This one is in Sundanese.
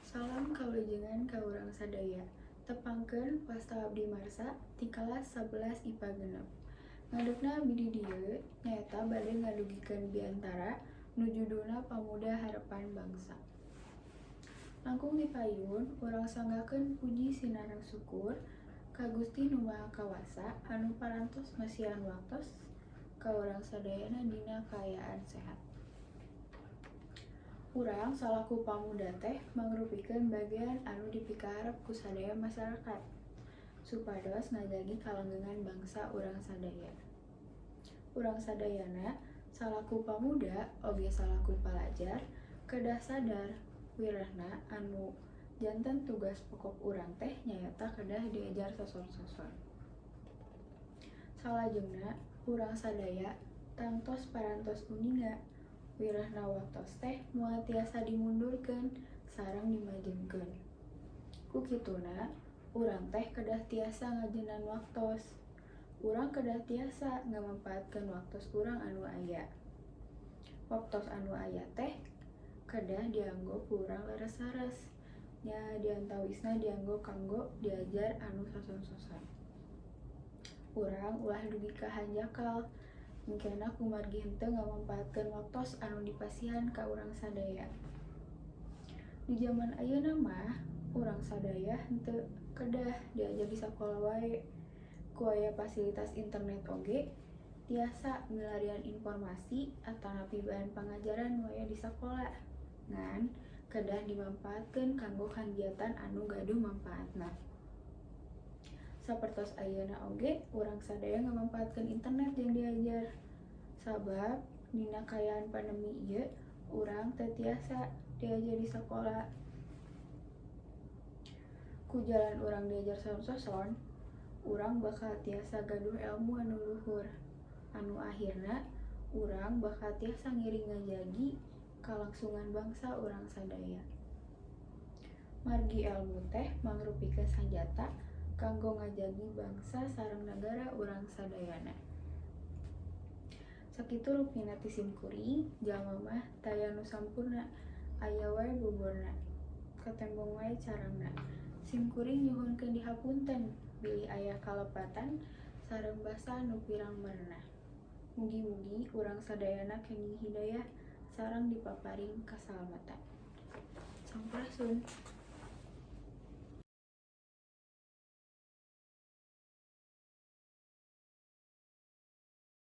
Salam kawilujengan ka urang sadaya. Tepangkeun, wasta abdi Marsa ti kelas 11 IPA 6. Ngadegna abdi di dieu nyaeta bade ngadugikeun biantara nu judulna Pamuda Harapan Bangsa. Langkung ti payun, urang sanggakeun puji sinareng syukur ka Gusti Nu Maha Kawasa anu parantos masihan waktos ka urang sadayana dina kaayaan sehat. Urang salaku pamuda teh mangrupikeun bagean anu dipikaharep ku sadaya masyarakat supados ngajagi kalanggengan bangsa urang sadaya. Urang sadayana salaku pamuda oge salaku palajar kedah sadar wirehna anu janten tugas pokok urang teh nyaeta kedah diajar soson-soson. Salajengna, urang sadaya tangtos parantos uninga wirehna waktos teh moal tiasa dimundurkeun sareng dimajengkeun. Ku kituna, urang teh kedah tiasa ngajenan waktos. Urang kedah tiasa ngamampaatkeun waktos urang anu aya. Waktos anu aya teh kedah dianggo ku urang leres-leres, nya diantawisna dianggo kanggo diajar anu soson-soson. Urang ulah dugi ka hanjakal engkena kumargi henteu ngamampaatkeun waktos anu dipasihan ka urang sadaya. Di jaman ayeuna mah urang sadaya henteu kedah diajar di sakola wae. Ku aya fasilitas internet oge tiasa milarian informasi atanapi bahan pangajaran nu aya di sakola, ngan kedah dimampaatkeun kanggo kagiatan anu gaduh mampaatna. Sapertos ayeuna oge urang sadaya ngamampaatkeun internet jang diajar. Sabab dina kaayaan pandemi ieu urang teu tiasa diajar di sakola. Ku jalan urang diajar soson-soson, urang bakal tiasa gaduh elmu anu luhur, anu ahirna urang bakal tiasa ngiring ngajagi kalangsungan bangsa urang sadaya. Margi elmu teh mangrupikeun sanjata kanggo ngajagi bangsa sareng nagara urang sadayana. Sakitu rupina ti simkuring, jalma mah taya nu sampurna, aya wae boborna, katembong wae carangna. Simkuring nyuhunkeun dihapunten bilih aya kalepatan sareng basa nu pirang merenah. Mugi-mugi urang sadayana kenging hidayah sareng dipaparin kasalamatan. Sampurasun.